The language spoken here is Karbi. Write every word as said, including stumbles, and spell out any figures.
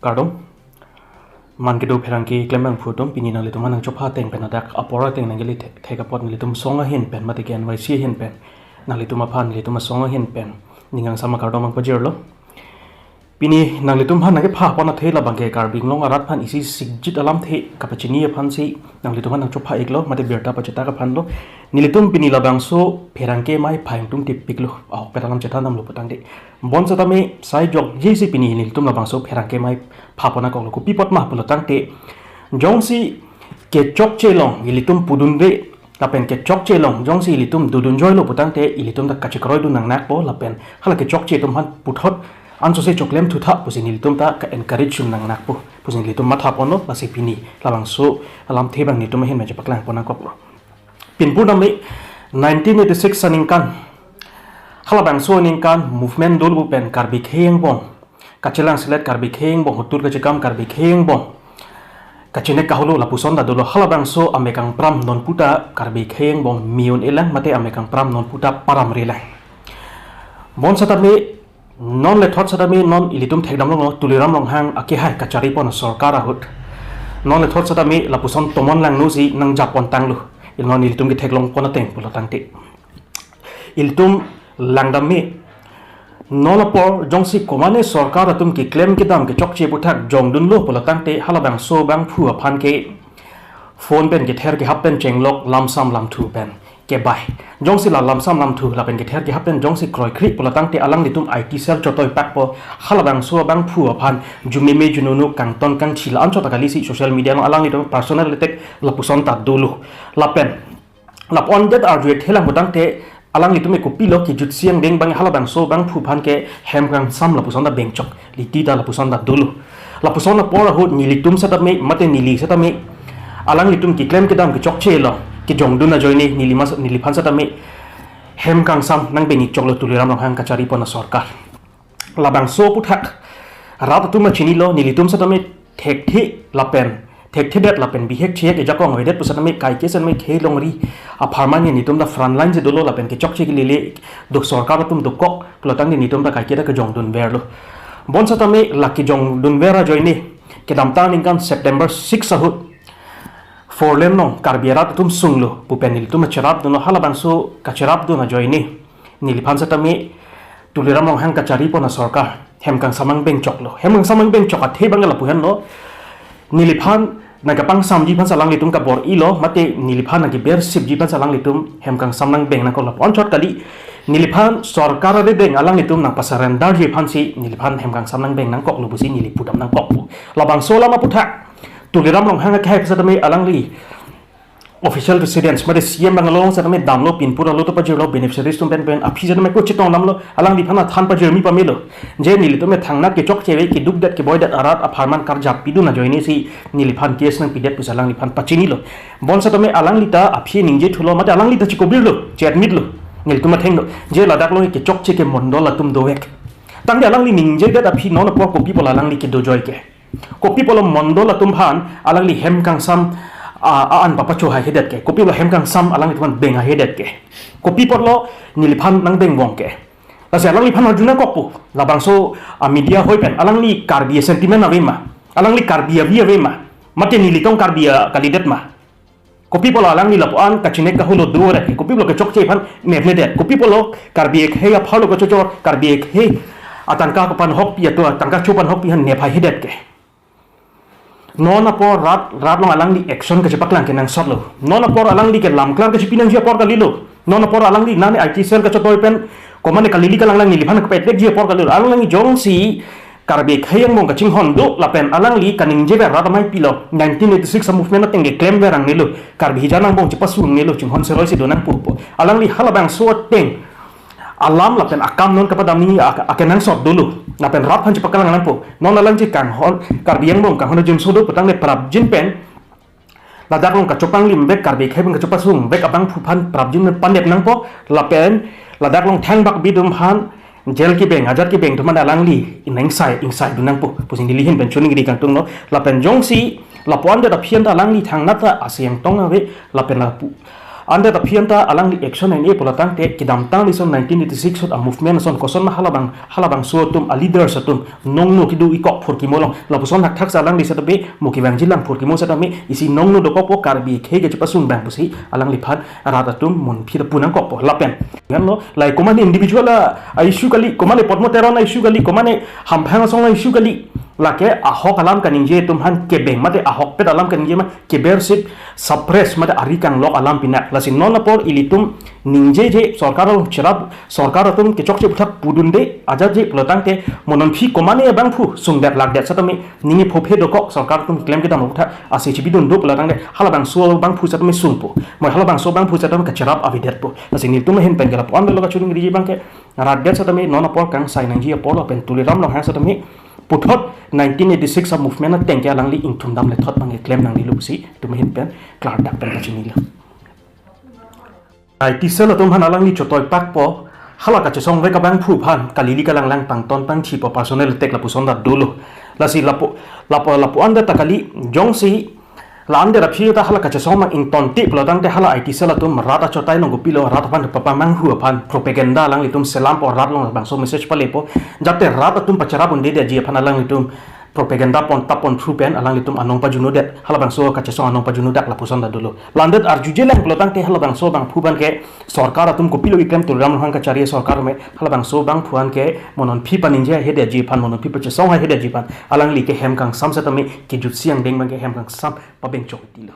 Kardom. Man kedo pherangke klembangphu atum, pini nanglitum aphan nangchopha ateng pen ladak apor ateng nangkele thek, thek apot nelitum asong ahin pen, mate ke N Y C ahin pen, nanglitum aphan, nelitum asong ahin pen ning kangsam akardom nangpajirlo. Pini nanglitum aphan nangkepha pon athe labang ke Karbi Anglong arat aphan isi sikjit alamthe kapachini aphansi nanglitum aphan nangchopha iklo, mate birta pachetak aphanlo. Nelitum pini labangso pherangke amei pha ingtungtipiklo, ahokpet alam chethan damlo putangte. Bonsetame sai jokjesi pini nelitum labangso pherangke amei pha pon nangkoklo, kopi apot ma pulotangte, jongsi kechokche along ilitum pudunre lapen kechokche along jongsi ilitum dodunjoilo putangte, ilitum ta kachekroidun nangnakpo, lapen hala kechokche atum aphan puthot ansose choklem thutha pusi nelitum ta ka-encourage dun nangnakpo pusi nelitum matha ponlo. Lasi pini labangso alamthe abang nelitum ahin pen chepaklang pon nangkoklo. Pinpur tame nineteen eighty-six aningkan, halabangso aningkan movement dolo pen Karbi akhei angbong, kachelangselet Karbi akhei angbong, hotur kachekam Karbi akhei angbong, kachinek kaholo lapuson ta dolo. Halabangso amekangpram nonputa Karbi akhei angbong me un-elang, mate amekangpram nonputa paramrelang. Bonsetame non lethot setame non ilitum thekdam longlo, Tuliram Ronghang akehai kachari pon asorkar ahut. Non lethot setame lapuson tomon langnosi nangjap pon tanglo. Non ilitum ketheklong pon ateng pulotangte, ilitum langdam me. Non apor jongsi komane sorkar atum keklem kedam kechokche aputhak jongdunlo pulotangte, halabangso abangphu aphan ke phone pen kether kehap pen chenglok, lamsam lamthu pen kebai. Jongsi la lamsam lamthu lapen kether kehap pen jongsi kroikre pulotangte, alanglitum I T cell chotoi pakpo. Halabangso abangphu aphan jumeme jununu, kangton kangthi la anchot ta kalisi social media along alanglitum personal attack lapuson ta dolo. Lapen lapu-an det arju-ik thelang putangte, alanglitum ke kopilo, kejutsi angdeng abang halabangso abangphu aphan ke hem kangsam lapuson ta bengchok, liti ta lapuson ta dolo. Lapuson apor ahut nelitum setame, mate neli setame, alanglitum keklem kedam kechokche along kejongdun ajoine neli mas, neliphan setame hem kangsam nangbeng ikchoklo Tuliram Ronghang kachari pon asorkar. Labangso aputhak rat atum chinilo, nelitum setame thekthe lapen, thekthedet lapen bihek chihek ejakong avedet pu setame, kaike setame khei longri apharman nelitum ta front line si dolo lapen kechokche kelele do, sorkar atum dokok pulotangte nelitum ta kaike ta kejongdunverlo. Bonsetame la kejongdunver ajoine, kedamtang aningkan September six ahut four lane along Karbi arat atum sunglo pu pen nelitum cherapdunlo. Halabangso kacherapdun ajoine neliphan setame Tuliram Ronghang kachari pon asorkar hem kangsam nangbengchoklo. Hem kangsam nangbengchok athe abang ke lapu henlo, neliphan nangkapangsamji aphan si alanglitum kabor-ilo, mate neliphan nangkebersipji aphan si alanglitum hem kangsam nangbeng nangkoklo. Anchot kali, neliphan sorkar arideng alanglitum nangpasurrenderji aphansi neliphan hem kangsam nangbeng nangkoklo pusi neli pudam nangkokpo. Labangso alam aputhak Tuliram Ronghang akehai pu setame alangli official residence, mate C M abang along setame damlo, pinpur alo ta pajirlo, beneficiaries atum pen pen aphi setame ko chetong damlo, alangliphan athan pajirmi pamelo. Je nelitum thangnat kechokche ave, kedukdet keboidet arat apharman karjap pidun ajoine si neliphan case nangpidet pusi alangliphan pachinilo. Bonsetame alangli ta aphi ningje thulo, mate alangli ta chikobirlo, che-admitlo. Nelitum athengno, je ladak along kechokche ke mondol atum dovek. Tangte alangli ningjedet aphi non apor kopi pulo alangli kedojoi ke. Kopi pulo mondol atum aphan alangli hem kangsam, a, a-an papacho haihedet ke. Kopi pulo hem kangsam alanglitum aphan beng haihedet ke. Kopi pulo neliphan nangbeng vong ke. Lasi alangliphan arju nangkokpo. Labangso a-media ahoi pen alangli Karbi a-sentiment ave ma, alangli Karbi avi ave ma, mate nelitum Karbi a kalidet ma. Kopi pulo alangli lapu-an kachinek kaholo doret ke. Kopi pulo kechokche aphan nepnedet. Kopi pulo Karbi akhei apharlo kachochor, Karbi akhei atangka kapanhokpi, ato atangka chopanhokpi aphan nep haihedet ke. Non apor rat, rat along alangli action kachepaklang kenangsotlo. Non apor alangli ke lamklar kachepi nangji apor kalilo. Non apor alangli nane I T cell kachotoi pen komane kalili kalanglang neliphan kapetekji apor kalilo. Alangli jongsi Karbi akhei angbong kachinghon do lapen alangli kaningjever rat amei pilo, nineteen eighty-six a-movement ateng keklemver angnelo, Karbi hijan angbong chepasung angnelo, chinghon seroi si do nangpo pu alangli halabangso ateng alam lapen akam non kapadamji ake, akenangsot dolo. Lapen rat aphan chepaklang nangpo. Non alangli kanghon, Karbi angbong kanghon ajinso do putangte prapjin pen ladak along kachopanglim vek, Karbi akhei pen kachopasung vek abangphu aphan prapjin pen panep nangpo. Lapen ladak along thangbak bidun aphan jail kebeng, ajat kebeng atum aphan alangli ingsai, ingsaidun nangpo pusi neli ahin pen choningri kangtunglo. Lapen jongsi lapu-an det aphi an ta alangli thangnat ta ase angtong ave, lapen lapu Ante ta aphi anta alangli action en-e pulo tangte kedamtang ison nineteen eighty-six ahut a-movement ason koson ma halabang, halabangso atum a-leaders atum nongno kedo-ik kok phurkimo along lapuson thakthak si alangli setame mo kevangjilang phurkimo setame isi nongno dokokpo, Karbi akhei kachepasung abang pusi alangliphan rat atum monphi ta pu nangkokpo lapen. Nganlo, lahai komatne individual a, a-issue kali, komatne Padma Teron a-issue kali, komatne hamphang asong a-issue kali. Lake ahok alam kaningje atum aphan kebeng mate ahokpet alam kaningje ma keber sip suppress mate ari kanglok alam pinak. Lasi non apor ilitum ningjeje sorkar along cherap, sorkar atum kechokche aphuthak pudunde ajatje pulo tangte mo nonphi komatne abangphu sungdet lakdet setame ning iphophe dokok, sorkar atum klem kedam aphuthak ase chibidun do pulo tangte halabangso abangphu setame sungpo. Mo halabangso abangphu setame kacherap avedetpo. Lasi nelitum ahin pen ke lapu-an lo kachiningriji abang ke, rat det setame non apor kangsai nangji apor lapen Tuliram Ronghang setame puthot nineteen eighty-six a-movement ateng ke alangli ingthum dam lethot abang ke klem nangnelo pusi itum ahin pen klardak pen kachinilo. I T cell atum aphan alangli chotoi pakpo, hala kachesong vek abangphu aphan kalili kalanglang pangton pangthipo, personal attack lapuson ta dolo. Lasi lapu, lapu, lapu-an ta kali, jongsi la-an det aphi ta hala kachesong abang ingtonte pulo tangte hala I T cell atum rat achotai along kopilo, rat aphan papamanghu aphan propaganda alanglitum selampo, rat along labangso message palepo, jate rat atum pacherap undedetji aphan alanglitum propaganda pon tap pon through pen alanglitum anong pajunodet, halabangso kachesong anong pajunodak lapuson ta dolo. La-an det arjujelang pulo tangte halabangso abangphu aphan ke sorkar atum kopilo keklem, Tuliram Ronghang kachari sorkar me, halabangso abangphu aphan ke mo nonphi paningje ahedetji aphan, mo nonphi pachesong ahedetji aphan alangli ke hem kangsam setame kejutsi angdeng abang ke hem kangsam pabengchok tilo.